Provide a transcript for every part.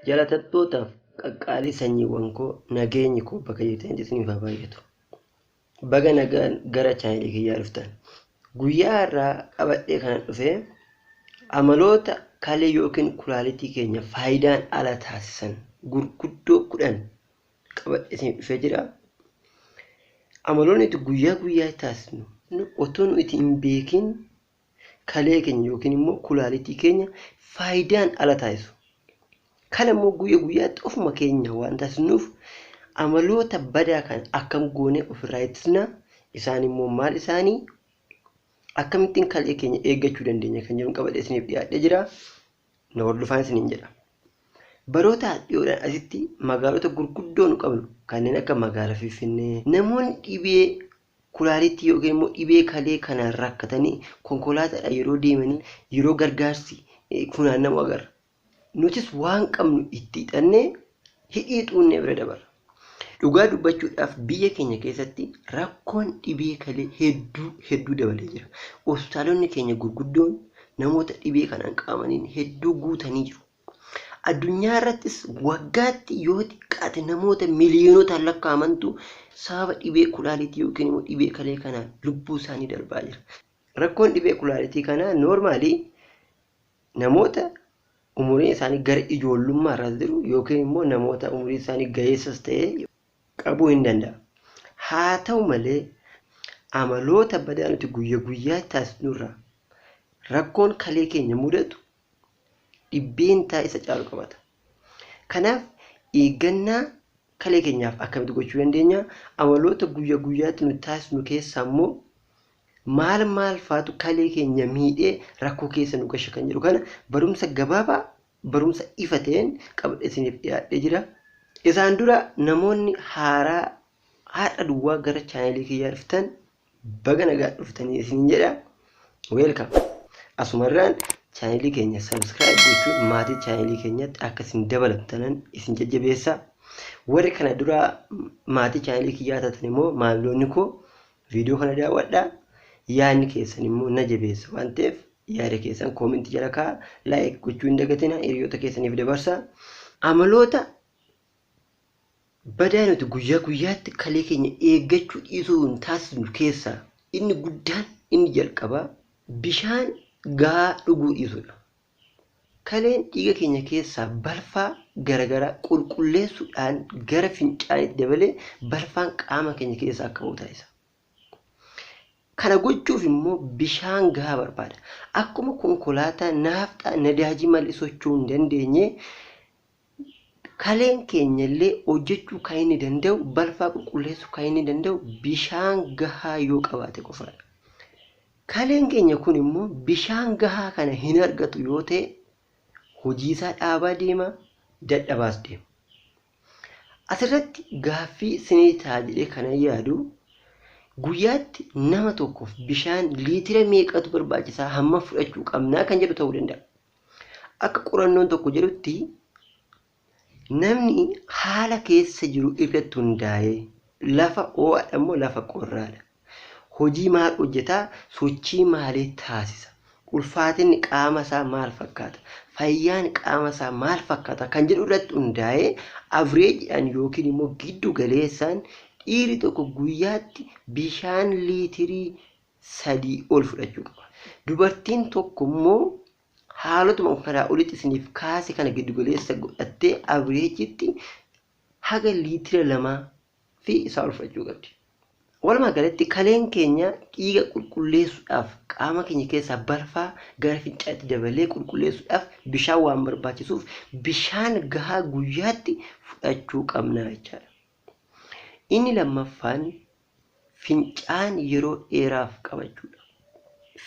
Jaalatamtootaaf qaqqaalii sanyiiwwan koo, nageenyi koo bakka jirtanitti isiniif haa baay'atu. Baga nagaan gara chaanalii kiyyaa dhuftan. Guyyaa har'aa qabadhee kanan dhufe amaloota kalee yookiin kulaalitii keenya faayidaan ala taasisan gurguddoo 10 qabadhee isiniif dhufee jira. Amaloonni nuti guyyaa guyyaa taasisnu otoo nuti hin beekin kalee keenya yookiin immoo kulaalitii keenya faayidaan ala taasisu. Kana immoo guyyaa guyyaatti ofuma keenya waan taasisnuuf amaloota badaa kana akkam goonee ofirraa ittisna, isaan immoo maal isaanii, akkamittiin kalee keenya eeggachuu dandeenya kan jedhu qabadhee isiniif dhiyaadhee jira. Na hordofaan isiniin jedha. Baroota dhiyoodhaan asitti magaalota gurguddoo nu qabnu kanneen akka magaalaa Finfinnee namoonni dhibee kulaalitii yookiin immoo dhibee kalee kanaan rakkatanii konkolaataadhaan yeroo deemanii yeroo gargaarsi funaannamu agarra. Nutis waan qabnu itti hidhannee hidhii xuunnee bira dabarra. Dhugaa dubbachuudhaaf biyya keenya keessatti rakkoon dhibee kalee hedduu hedduu dabalee jira. Hospitaalonni keenya gurguddoon namoota dhibee kanaan qabamaniin hedduu guutanii jiru. Addunyaa irrattis waggaatti yoo xiqqaate namoota miiliyonotaan lakkaa'amantu sababa dhibee kulaalitii yookiin immoo dhibee kalee kanaan lubbuu isaanii darbaa jira. Rakkoon dhibee kulaalitii kanaa noormaalii namoota umuriin isaanii gara ijoollummaa irra jiru yookiin immoo namoota umuriin isaanii ga'eessas ta'ee qabuu hin danda'a. Haa ta'u malee amaloota badaa nuti guyyaa guyyaa taasisnurraa rakkoon kalee keenya mudatu dhibbeentaa isa caalu qabata. Kanaaf eeggannaa kalee keenyaaf akkamitti gochuu dandeenya? Amaloota guyyaa guyyaatti nuti taasisnu keessaa immoo maal maal faatu kalee keenya miidhee rakkoo keessa nu gasha kan jedhu kana barumsa gabaabaa barumsa ifa ta'een qabadhee isiniif dhiyaadhee jira. Isaan dura namoonni haaraa har'a duwwaa gara chaanalii kiyyaa dhuftan baga nagaa dhuftanii isiniin jedha. Welcome. Asumarraan chaanalii keenya subscribe gochuun maatii chaanalii keenyatti akka isin dabalamtanan isin jajjabeessa. Warri kana dura maatii chaanalii kiyyaa taatan immoo maamiloonni koo viidiyoo kana daawwadhaa. Yaadni keessan immoo na jabeessa waan ta'eef yaada keessan koomentii jala kaa'aa, laayik gochuu hin dagatina, hiriyoota keessaniif dabarsaa. Amaloota badaa nuti guyyaa guyyaatti kalee keenya eeggachuu dhiisuun taasisnu keessaa inni guddaan inni jalqabaa bishaan gahaa dhuguu dhiisuudha. Kaleen dhiiga keenya keessaa balfaa garaagaraa qulqulleessuudhaan gara fincaaniitti dabalee balfaan qaama keenya keessaa akka ba'u taasisa. Kana gochuuf immoo bishaan gahaa barbaada. Akkuma konkolaataa naafxaa nadaajii malee socho'uu hin dandeenye kaleen keenya illee hojjechuu kan inni danda'u, balfaa qulqulleessuu kan inni danda'u bishaan gahaa yoo qabaate qofaadha. Kaleen keenya kun immoo bishaan gahaa kana hin argatu yoo ta'e hojii isaa dhaabaa deema, dadhabaas deema. Asirratti gaaffii isinii ta'a jedhee kanan yaadu guyyaatti nama tokkoof bishaan liitira meeqatu barbaachisaa, hamma fudhachuu qabnaa kan jedhu ta'uu danda'a. Akka qorannoon tokko jedhutti namni haala keessa jiru irratti hundaa'ee lafa ho'aadha immoo lafa qorraadha. Hojii maal hojjetaa, sochii maalii taasisa, ulfaatinni qaama isaa maal fakkaata, fayyaan qaama isaa maal fakkaata kan jedhu irratti hundaa'ee avreejiidhaan yookiin immoo giddu galeessaan dhiirri tokko guyyaatti bishaan liitirii 3 ol fudhachuu qaba. Dubartiin tokko immoo haalotuma kanaa olitti isiniif kaase kana giddu galeessa godhattee avreejitti haga liitira 2 fi isaa ol fudhachuu qabdi. Walumaa galatti kaleen keenya dhiiga qulqulleessuudhaaf qaama keenya keessaa balfaa gara fincaatti dabalee qulqulleessuudhaaf bishaan waan barbaachisuuf bishaan gahaa guyyaatti fudhachuu qabna jechaadha. Inni lammaffaan fincaan yeroo dheeraaf qabachuudha.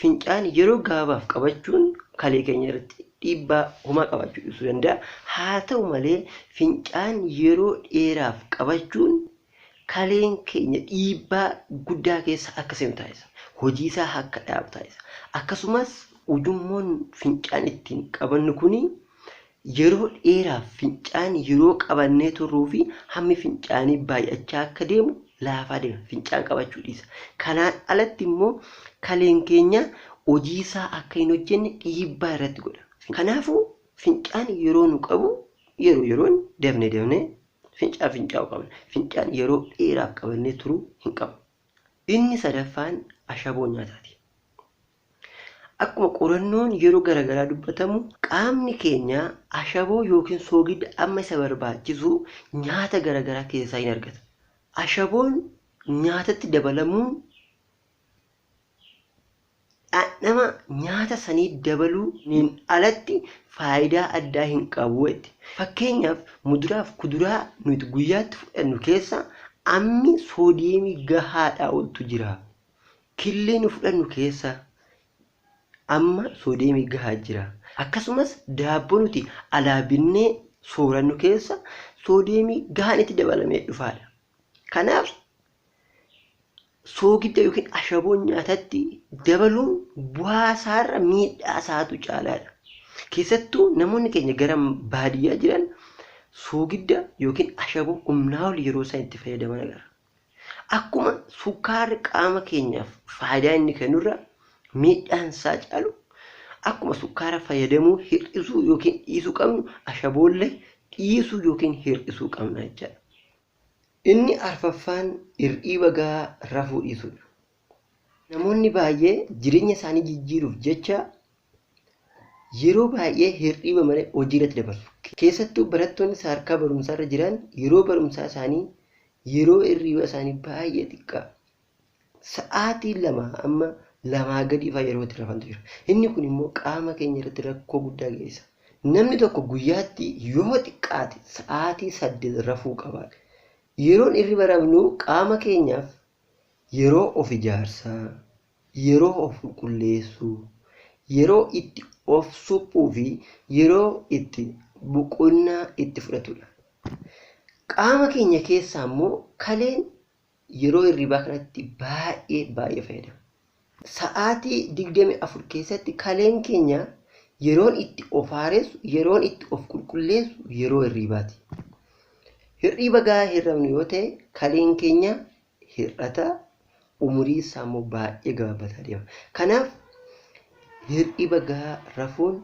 Fincaan yeroo gabaabaaf qabachuun kalee keenya irratti dhiibbaa homaa qabaachuu dhiisuu danda'a. Haa ta'u malee fincaan yeroo dheeraaf qabachuun kaleen keenya dhiibbaa guddaa keessa akka seenu taasisa. Hojii isaa akka dhaabu taasisa. Akkasumas ujummoon fincaan ittiin qabannu kuni yeroo dheeraaf fincaan yeroo qabannee turruu fi hammi fincaanii baay'achaa akka deemu laafaa deema. Fincaan qabachuu dhiisa. Kanaan alatti immoo kaleen keenya hojii isaa akka hin hojjenne dhiibbaa irratti godha. Kanaafuu fincaan yeroo nu qabu Yeroo yeroon dafnee dafnee fincaa fincaa'uu qabna. Fincaan yeroo dheeraaf qabannee turuu hin qabnu. Inni sadaffaan ashaboo nyaataati. Akkuma qorannoon yeroo garaagaraa dubbatamu qaamni keenya ashaboo yookiin soogidda amma isa barbaachisu nyaata garaagaraa keessaa hin argata. Ashaboon nyaatatti dabalamuun dhandhama nyaata sanii dabaluun alatti faayidaa addaa hin qabu jetti. Fakkeenyaaf muduraaf kuduraa nuti guyyaatti fudhannu keessa ammi soodiyeemii gahaadhaa oltu jira. Killee nu fudhannu keessa amma soodiyeemii gahaa jira. Akkasumas daabboo nuti alaa binnee soorannu keessa soodiyeemii gahaan itti dabalamee dhufaadha. Kanaaf soogidda yookiin ashaboon nyaatatti dabaluun bu'aa isaarra miidhaa isaatu caalaadha. Keessattuu namoonni keenya gara baadiyyaa jiran soogidda yookiin ashaboo humnaa ol yeroo isaan itti fayyadaman agarra. Akkuma sukkaarri qaama keenyaaf faayidaa inni kennurra miidhaan isaa caalu, akkuma sukkaara fayyadamuu hir'isuu yookiin dhiisuu qabnu ashaboollee dhiisuu yookiin hir'isuu qabna jechaadha. Inni arfaffaan hirriba gahaa rafuu dhiisuudha. Namoonni baay'ee jireenya isaanii jijjiiruuf jecha yeroo baay'ee hirriba malee hojii irratti dabarsu. Keessattuu barattoonni sadarkaa barumsaarra jiran yeroo barumsaa isaanii yeroo hirriba isaanii baay'ee xiqqaa. Sa'aatii 2 amma 2 gadi fa'aa yeroo itti rafantu jira. Inni kun immoo qaama keenya irratti rakkoo guddaa geessisa. Namni tokko guyyaatti yoo xiqqaate sa'aatii 8 rafuu qaba. Yeroon hirriba rafnu qaama keenyaaf yeroo of ijaarsaa, yeroo of qulqulleessuu, yeroo itti of suphuu fi yeroo itti boqonnaa itti fudhatudha. Qaama keenya keessaa immoo kaleen yeroo hirribaa kanatti baay'ee baay'ee fayyadama. Sa'aatii 24 keessatti kaleen keenya yeroon itti of haaressu, yeroon itti of qulqulleessu yeroo hirribaati. Hirriba gahaa hin rafnu yoo ta'e kaleen keenya hir'ata, umurii isaa immoo baay'ee gabaabbataa deema. Kanaaf hirriba gahaa rafuun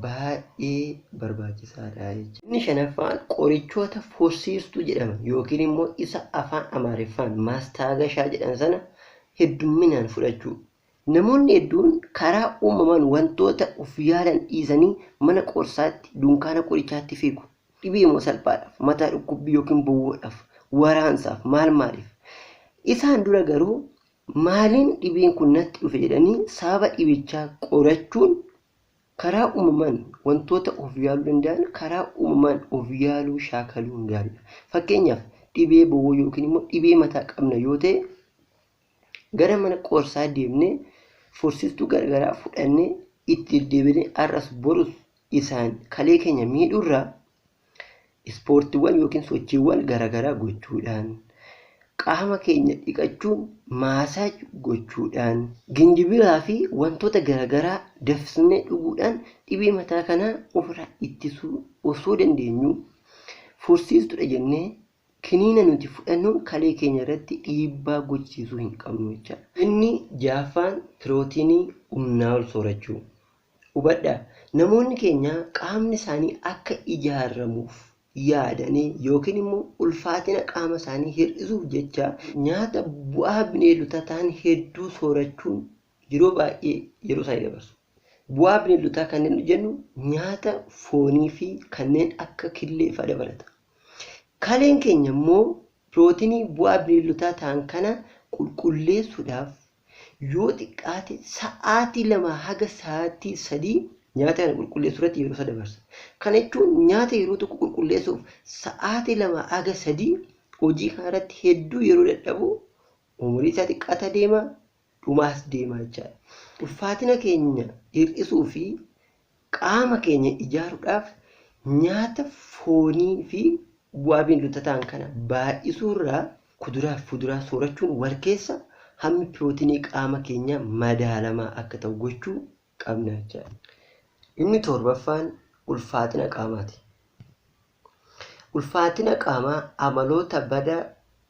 baay'ee barbaachisaadha jechuudha. Inni shanaffaan qorichoota fursiistuu jedhaman yookiin immoo isa afaan Amaariffaan maastaagashaa jedhan sana heddumminaan fudhachuu. Namoonni hedduun karaa uumamaan wantoota of yaalan dhiisanii mana qorsaatti, dunkaana qorichaatti fiigu. Dhibee immoo salphaadhaaf, mataa dhukkubbii yookiin bowwoodhaaf, waraansaaf, maal maaliif. Isaan dura garuu maaliin dhibeen kun natti dhufe jedhanii sababa dhibichaa qorachuun karaa uumamaan wantoota of yaaluu danda'an karaa uumamaan of yaaluu shaakaluun gaariidha. Fakkeenyaaf dhibee bowwoo yookiin immoo dhibee mataa qabna yoo ta'e gara mana qorsaa deemnee fursiistuu garaagaraa fudhannee itti deddeebinee har'as borus isaan kalee keenya miidhuurraa ispoortiiwwan yookiin sochiiwwan garaagaraa gochuudhaan qaama keenya dhiqachuun maasaaj gochuudhaan ginjibilaa fi wantoota garaagaraa dafsnee dhuguudhaan dhibee mataa kanaa ofirraa ittisuu osoo dandeenyu fursiistuudha jennee kiniina nuti fudhannuun kalee keenya irratti dhiibbaa gochiisuu hin qabnu jechaadha. Inni ja'affaan pirootiinii humnaa ol soorachuu. Hubadhaa, namoonni keenya qaamni isaanii akka ijaaramuuf yaadanii yookiin immoo ulfaatina qaama isaanii hir'isuuf jecha nyaata bu'aa bineeldotaa ta'an hedduu soorachuun yeroo baay'ee yeroo isaanii dabarsu. Bu'aa bineeldotaa kanneen jennu nyaata foonii fi kanneen akka killee fa'aa dabalata. Kaleen keenya immoo pirootinii bu'aa bineeldotaa ta'an kana qulqulleessuudhaaf yoo xiqqaate sa'aatii 2 haga sa'aatii 3 nyaata kana qulqulleessuu irratti yeroo isa dabarsa. Kana jechuun nyaata yeroo tokko qulqulleessuuf sa'aatii 2 haga 3 hojii kana irratti hedduu yeroo dadhabu umurii isaa xiqqaataa deema, dhumaas deema jechaadha. Ulfaatina keenya hir'isuu fi qaama keenya ijaaruudhaaf nyaata foonii fi bu'aa bineeldota ta'an kana baay'isuurraa kuduraa fi fuduraa soorachuun wal keessa hammi pirootinii qaama keenya madaalamaa akka ta'u gochuu qabna jechaadha. Inni torbaffaan ulfaatina qaamaati. Ulfaatina qaamaa amaloota badaa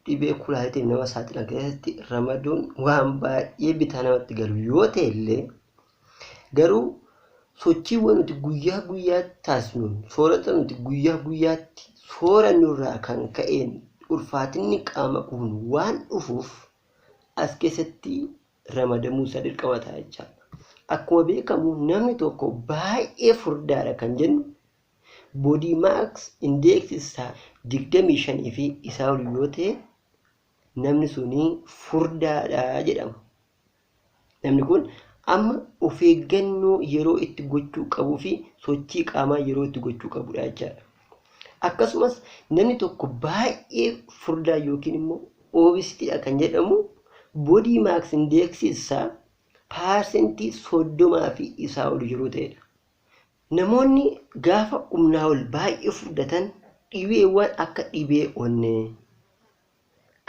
dhibee kulaaliitiif nama saaxilan keessatti ramaduun waan baay'ee bitaa namatti galu yoo ta'e illee garuu Sochiiwwan nuti guyyaa guyyaatti taasisnuun, soorata nuti guyyaa guyyaatti soorannurraa kan ka'een ulfaatinni qaama kun waan dhufuuf as keessatti ramadamuu isaa dirqama ta'a jechaadha. Akkuma beekamu namni tokko baay'ee furdaadha kan jennu body mass index isaa 25 fi isaa ol yoo ta'e namni suni furdaadha jedhama. Namni kun amma of eeggannoo yeroo itti gochuu qabuu fi sochii qaamaa yeroo itti gochuu qabudha jechaadha. Akkasumas namni tokko baay'ee furdaa yookiin immoo obesitydha kan jedhamu body mass index isaa 30% fi isaa ol yeroo ta'edha. Namoonni gaafa humnaa ol baay'ee furdatan dhibeewwan akka dhibee onnee,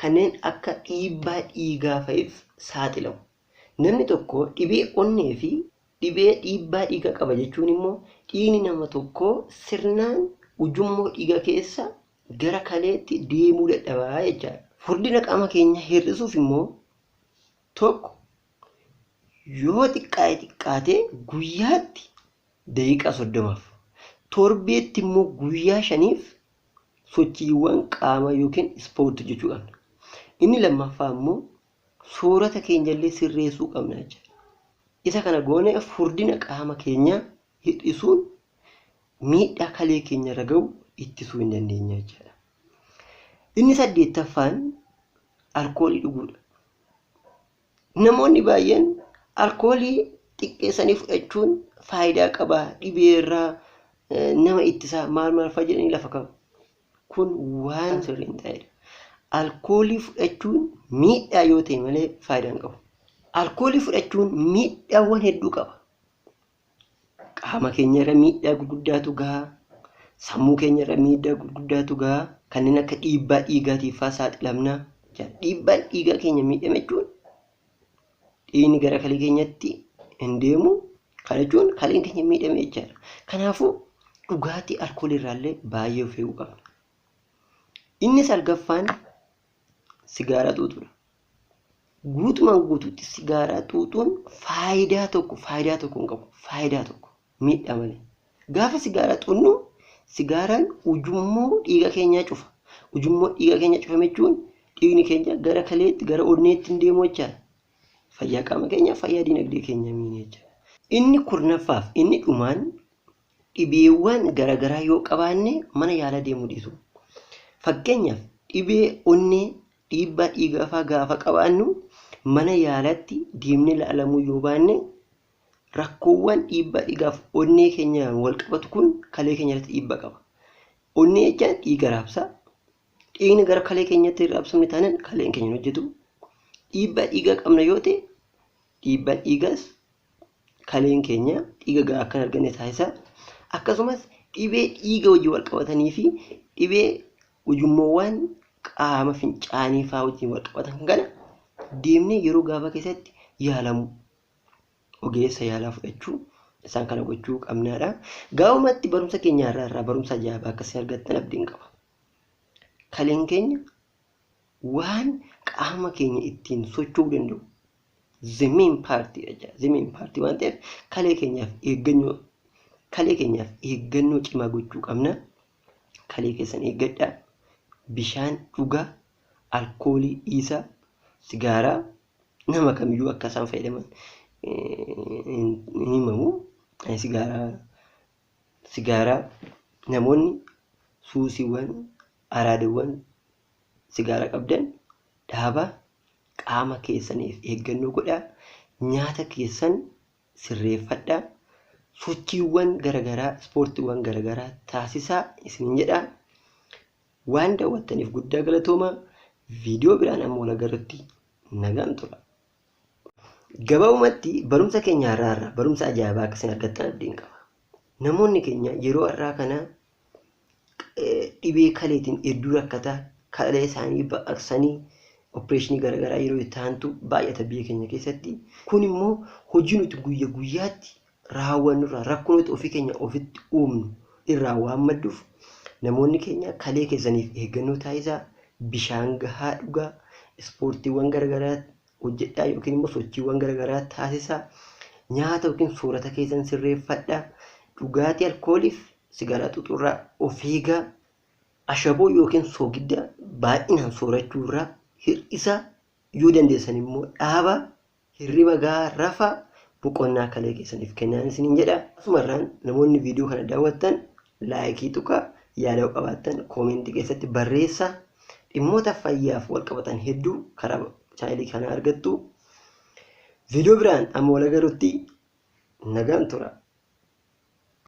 kanneen akka dhiibbaa dhiigaa fa'iif saaxilamu. Namni tokko dhibee onnee fi dhibee dhiibbaa dhiigaa qaba jechuun immoo dhiigni nama tokkoo sirnaan ujummoo dhiigaa keessa gara kaleetti deemuu dadhabaa jechaadha. Furdina qaama keenya hir'isuuf immoo tokko yoo xiqqaate xiqqaate guyyaatti daqiiqaa 30f, torbeetti immoo guyyaa 5f sochiiwwan qaamaa yookiin ispoortii hojjechuu qabna. Inni lammaffaa immoo soorata keenya illee sirreessuu qabna jechuudha. Isa kana goone furdina qaama keenyaa hir'isuun miidhaa kalee keenya irra gahu ittisuu hin dandeenya jechuudha. Inni 8ffaan alkoolii dhuguudha. Namoonni baay'een alkoolii xiqqeessanii fudhachuun faayidaa qaba, dhibee irraa nama ittisaa maal maal fa'a jedhanii lafa kaa'u. Kun waan sirrii hin ta'edha. Alkoolii fudhachuun miidhaa yoo ta'e malee faayidaa hin qabu. Alkoolii fudhachuun miidhaawwan hedduu qaba. Qaama keenya irra miidhaa gurguddaatu gaha. Sammuu keenya irra miidhaa gurguddaatu gaha. Kanneen akka dhiibbaa dhiigaatiif fa'aa saaxilamna. Dhiibbaan dhiigaa keenya miidhame jechuun dhiigni gara kalee keenyatti hin deemu. Kana jechuun kaleen keenya miidhame jechaadha. Kanaafuu dhugaatii alkoolii irraallee baay'ee of eeguu qabna. Inni 9ffaan sigaaraa xuuxuudha. Guutumaan guutuutti sigaaraa xuuxuun faayidaa tokko hin qabu. Faayidaa tokko miidhaa malee. Gaafa sigaaraa xuunnu sigaaraan ujummoo dhiiga keenyaa cufa. Ujummoo dhiiga keenya cufame jechuun dhiigni keenya gara kaleetti, gara onneetti hin deemu jechaadha. Fayyaa qaama keenyaa, fayyaa dinagdee keenya miine jechaadha. Inni 10ffaaf inni dhumaan dhibeewwan garaagaraa yoo qabaanne mana yaalaa deemuu dhiisu. Fakkeenyaaf dhibee onnee, dhiibbaa dhiigaa fa'aa gaafa qabaannu mana yaalaatti deemnee ilaalamuu yoo baanne rakkoowwan dhiibbaa dhiigaaf onnee keenyaan wal qabatu kun kalee keenya irratti dhiibbaa qaba. Onnee jechaan dhiiga raabsa. Dhiigni gara kalee keenyatti hin raabsamne taanaan kaleen keenya hin hojjetu. Dhiibbaa dhiigaa qabna yoo ta'e dhiibbaan dhiigaas kaleen keenya dhiiga gahaa akka hin arganne taasisa. Akkasumas dhibee dhiiga wajjin wal qabatanii fi dhibee ujummoowwan qaama fincaanii fa'aa wajjin wal qabatan kana deemnee yeroo gabaabaa keessatti yaalamu, ogeessa yaalaa fudhachuu, isaan kana gochuu qabnaadha. Gabaabumatti barumsa keenya irraa barumsa ajaa'ibaa akkasii argattan abdiin qaba. Kaleen keenya waan qaama keenya ittiin socho'uu danda'u the main part jecha, the main part waan ta'eef kalee keenyaaf eeggannoo cimaa gochuu qabna. Kalee keessan eeggadhaa, bishaan dhugaa, alkoolii dhiisaa, sigaaraa nama kamiyyuu akka isaan fayyadaman hin himamu. Sigaaraa namoonni suusiiwwan, araadawwan sigaaraa qabdan dhaabaa, qaama keessaniif eeggannoo godhaa, nyaata keessan sirreeffadhaa, sochiiwwan garaagaraa, ispoortiiwwan garaagaraa taasisaa isiniin jedhaa. Waan daawwattaniif guddaa galatoomaa. Viidiyoo biraan ammoo wal agarrutti nagaan tura. Gabaabumatti barumsa keenya har'aa barumsa ajaa'ibaa akka isin argattan abdiin qaba. Namoonni keenya yeroo har'aa kana dhibee kaleetiin hedduu rakkataa, kalee isaanii baqaqsanii opereeshinii garaagaraa yeroo itti aantu baay'ata biyya keenya keessatti. Kun immoo hojii nuti guyya guyyaatti raawwannu irraa rakkoo nuti ofii keenya ofitti uumnu irraa waan madduuf namoonni keenya kalee keessaniif eeggannoo taasisaa, bishaan gahaa dhugaa, ispoortiiwwan garaagaraa hojjedhaa yookiin immoo sochiiwwan garaagaraa taasisaa, Nyaata yookiin soorata keessan sirreeffadhaa. Dhugaatii alkooliif sigaaraa xuuxurraa of eegaa. Ashaboo yookiin soogidda baay'inaan soorachuurraa hir'isaa. Yoo dandeessan immoo dhaabaa. Hirriba gahaa rafaa. Boqonnaa kalee keessaniif kennaan isiniin jedha. Asumarraan namoonni viidiyoo kana daawwattan laayikii tuqaa, yaada qabaattan koomentii keessatti barreessaa. Dhimmoota fayyaaf wal qabatan hedduu karaa chaanelii kanaa argattu. Viidiyoo biraan amma wal agarutti nagaan tura.